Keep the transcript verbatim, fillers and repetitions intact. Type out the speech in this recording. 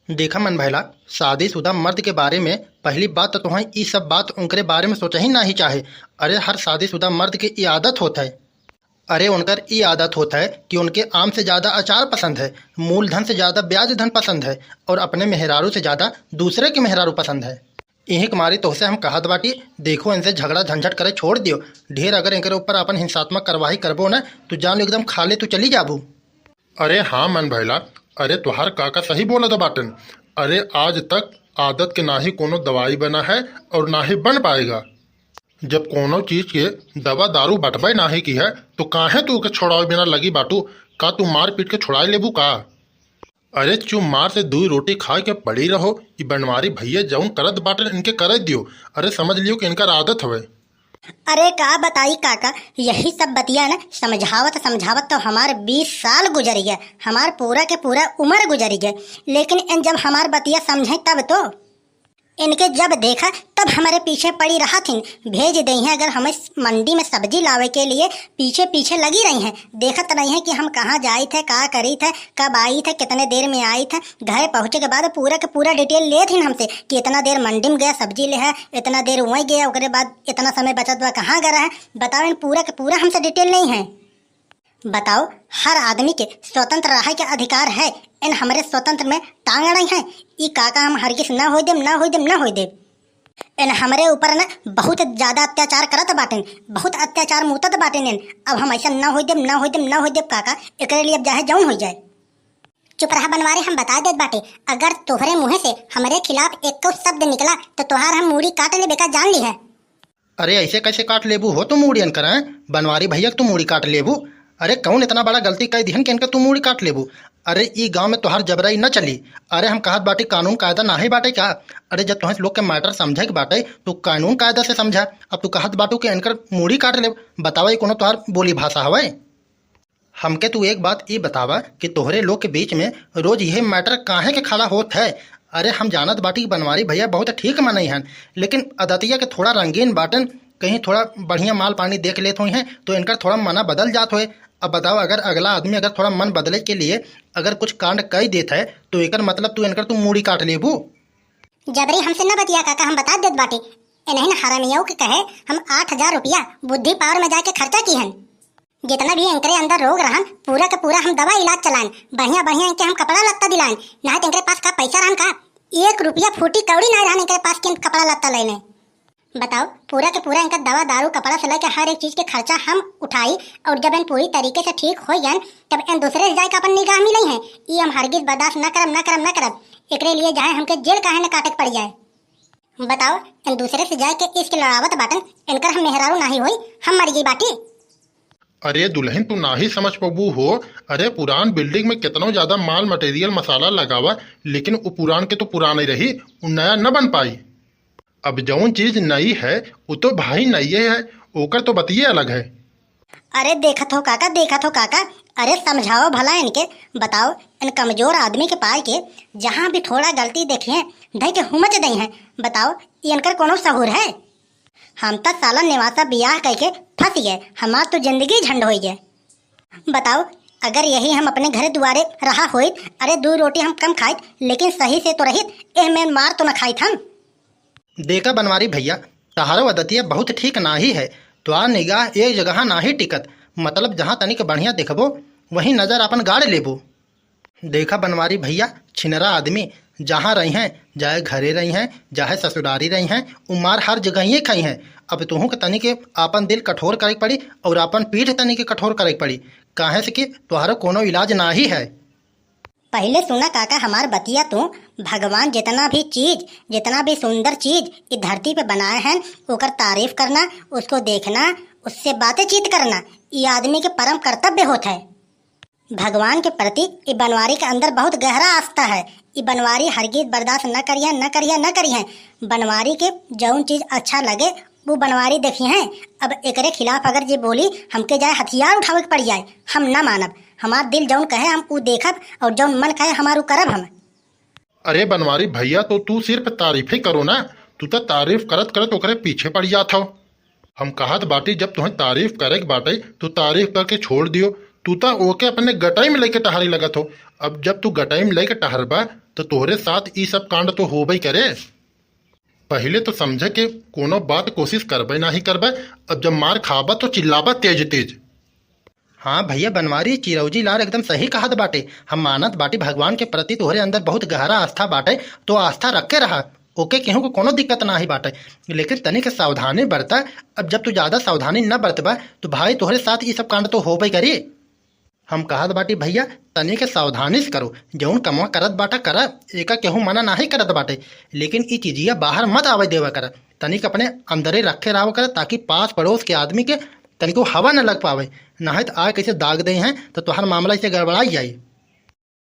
देखा मन भैला, शादीशुदा मर्द के बारे में पहली बात तो तोहें ई सब बात उनकरे बारे में सोचही नाहीं चाहे। अरे हर शादीशुदा मर्द के ई आदत होत है। अरे उनकर ई आदत होत है कि उनके आम से ज्यादा अचार पसंद है, मूलधन से ज्यादा ब्याज धन पसंद है और अपने मेहरारू से ज्यादा दूसरे के मेहरारू पसंद है। इही के मारे तोहसे हम कहत बाटी, देखो इनसे झगड़ा झंझट करे छोड़ दियो। ढेर अगर इनके ऊपर अपन हिंसात्मक कार्यवाही करबो ना तो जान लो एकदम खाले तू चली जाबू। अरे हाँ मन भैला, अरे तुहार काका सही बोलत बाटन। अरे आज तक आदत के ना ही कोनो दवाई बना है और ना ही बन पाएगा। जब कोनो चीज के दवा दारू बटबे ना ही की है तो काहे तू ओके छोड़ावे बिना लगी बाटू? का तू मार पीट के छुड़ाई लेबू का? अरे चुप मार से दुई रोटी खाए के पड़ी रहो। ई बनवारी भैया जौन करत बाटन इनके करे दियो। अरे समझ लियो कि इनकर आदत हवे। अरे का बताई काका, यही सब बतिया न समझावत समझावत तो हमार बीस साल गुजर गया, हमार पूरा के पूरा उम्र गुजर गया। लेकिन इन जब हमार बतिया समझे तब तो, इनके जब देखा तब हमारे पीछे पड़ी रहत हिन। भेज दे हैं अगर हमें मंडी में सब्जी लावे के लिए, पीछे पीछे लगी रही हैं। देखत रही हैं कि हम कहाँ जाइत है, का करीत है, कब आइत है, कितने देर में आइत है। घरे पहुँचे के बाद पूरा के पूरा डिटेल लेत हिन हमसे कि इतना देर मंडी में गया सब्जी ले है, इतना देर वहीं गया, ओकरे बाद इतना समय बचत बा कहाँ गया है। बताओ इन पूरा के पूरा हमसे डिटेल नहीं है। बताओ, हर आदमी के स्वतंत्र रहे के अधिकार है, इन हमरे स्वतंत्र में टांग अड़ाई हैं। ई काका हम हरगिज ना होई देब, ना होई देब, ना होई देब। इन हमरे ऊपर न बहुत ज्यादा अत्याचार करत बाटेन, बहुत अत्याचार मूतत बाटेन इन। अब हम ऐसा ना होई देब, ना होई देब, ना होई देब काका, एकरे लिए अब चाहे जौन होई जाए। चुप रहा बनवारी, हम बता देत बाटे, अगर तोहरे मुँहे से हमरे खिलाफ एको शब्द निकला तो तोहार हम मूड़ी काट लेबे का, जान ली है। अरे ऐसे कैसे काट लेबू हो तू मूड़ी इनकर, हैं? बनवारी भैया के तू मूड़ी काट लेबू? अरे कौन इतना बड़ा गलती कह दिहन कि इनकर तू मूड़ी काट लेबू? अरे ई गांव में तोहार जबराई न चली। अरे हम कहत बाटी कानून कायदा नाही बाटे का? अरे जब तोहें लोग के मैटर समझे के बाटे तो कानून कायदा से समझा। अब तू कहत बाटू कि इनकर मूड़ी काट लेब, बतावा ई कोनो तोहार बोली भाषा हवे? हमके तू एक बात ई बतावा कि तोहरे लोग के बीच में रोज यह मैटर काहे के खड़ा होत है? अरे हम जानत बाटी कि बनवारी भैया बहुत ठीक मनई हन, लेकिन अदतिया के थोड़ा रंगीन बाटन, कहीं थोड़ा बढ़िया माल पानी देख लेत होई हैं तो इनकर थोड़ा मना बदल जात होए। अब बताओ, अगर अगला आदमी अगर थोड़ा मन बदले के लिए अगर कुछ कांड कई देत है तो एकर मतलब तू इनकर तू मूड़ी काट लेबू? जबरी हमसे न बतिया काका, हम बता देत बाटी। इन्हन हरामियों के कहे हम आठ हजार रुपया बुद्धि पावर में जाके खर्चा की हन। जितना भी इनकरे अंदर रोग रहन, पूरा के पूरा हम दवा इलाज चलाएन, बढ़िया बढ़िया इनके हम कपड़ा लत्ता दिलाएन। ना तो इनकरे पास का पैसा रहन का, एक रुपया फूटी कौड़ी ना रहन इनकरे पास कि हम कपड़ा लत्ता लेने। बताओ, पूरा के पूरा इनका दवा दारू कपड़ा से लेके हर एक चीज के खर्चा हम उठाई, और जब इन पूरी तरीके से ठीक हो जाएन तब इन दूसरे से जाके अपन निगाह मिलई हैं। ई हम हरगिज बर्दाश्त न करब, न करब, न करब। एकरे लिए चाहे हमके जेल काहे न काटे के पड़ जाए। बताओ, इन दूसरे से जाए के इश्क लड़ावत बाटन, इनकर हम मेहरारू नाही होई, हम मर गई बाटी। अरे दुल्हन, तू नाही समझ पबू हो। अरे पुरान बिल्डिंग में कितनो ज्यादा माल मटेरियल मसाला लगावा, लेकिन उ पुरान के तो पुरान ही रही, उ नया न बन पाई। अब जौन चीज नई है, उ तो भाई नई है, ओकर तो बतिये अलग है। अरे देखत हो काका, देखत हो काका, अरे समझाओ भला इनके, बताओ इन कमजोर आदमी के पाए के जहाँ भी थोड़ा गलती देखिए, धई के हुमच दई हैं। बताओ, ये इनकर कोनो सहूर है? हम त साला नेवासा बियाह कइके फंस गए, हमार तो जिंदगी झंड होई गए। बताओ, अगर यही हम अपने घरे दुआरे रहा होइत, अरे दो रोटी हम कम खाइत, लेकिन सही से तो रहित, एह में मार तो न खाइत हम। देखा बनवारी भैया, तहारो अदतिया बहुत ठीक नाही है। तोहार निगाह एक जगह नाही टिकत, मतलब जहाँ तनिक बढ़िया देखबो, वहीं नजर अपन गाड़ लेबो। देखा बनवारी भैया, छिनरा आदमी जहाँ रही हैं, चाहे घरे रही हैं, चाहे ससुरारी रही हैं, उ मार हर जगहिए खाई हैं। अब तोहू के तनिक आपन दिल कठोर करे के पड़ी और आपन पीठ तनिक कठोर करे के पड़ी, काहे से कि तोहारो कोनो इलाज नाही है। पहिले सुना काका हमार बतिया तू, भगवान जितना भी चीज, जितना भी सुंदर चीज इ धरती पे बनाए हैं, ओकर तारीफ करना, उसको देखना, उससे बातें चीत करना, इ आदमी के परम कर्तव्य होत है। भगवान के प्रति इ बनवारी के अंदर बहुत गहरा आस्था है। इ बनवारी हरगिज बर्दाश्त न करिहैं, न करिहैं, न करिहैं। बनवारी के जौन चीज अच्छा लगे, वो बनवारी देखिहैं। अब एकरे खिलाफ अगर जे बोली, हमके जाए हथियार उठावे के पड़ जाए, हम ना मानब। हमार दिल जौन कहे हम उ देखब और जौन मन कहे हमार उ करब हम। अरे बनवारी भैया, तो तू सिर्फ तारीफे करो ना, तू तो तारीफ करत करत ओकरे पीछे पड़ जात हो। हम कहत बाटी जब तुहें तारीफ करे के बाटे तो तारीफ करके छोड़ दियो, तू तो ओके अपने गटाई में लेके टहरे लगत हो। अब जब तू गटाई में लेके टहरबा तो तोहरे साथ ई सब कांड तो होबे करे। पहिले तो समझे के कोनो बात कोशिश करबे नाही करबे, अब जब मार खाबा तो चिल्लाबा तेज तेज। हाँ भइया बनवारी, चिरौजी लाल एकदम सही कहत बाटे। हम मानत बाटी भगवान के प्रति तोहरे अंदर बहुत गहरा आस्था बाटे, तो आस्था रख के रहा, ओके केहू को कोनो दिक्कत नाही बाटे। लेकिन तनिक सावधानी बरता। अब जब तू ज्यादा सावधानी न बरतबा तो भाई तोहरे साथ ई सब कांड तो होबे करी। हम कहत बाटी भइया, तनिक सावधानी से करो, जौन कमवा करत बाटा करा, एका केहू मना नाही करत बाटे, लेकिन ई चीजिया बाहर मत आवे देवा करा। तनिक अपने अंदरे रखे रहो करा, ताकि पास पड़ोस के आदमी के तनिको हवा न लग पावे, नाहीं तो आए कैसे दाग दे हैं तो तोहार मामला इसे गड़बड़ाई जाई।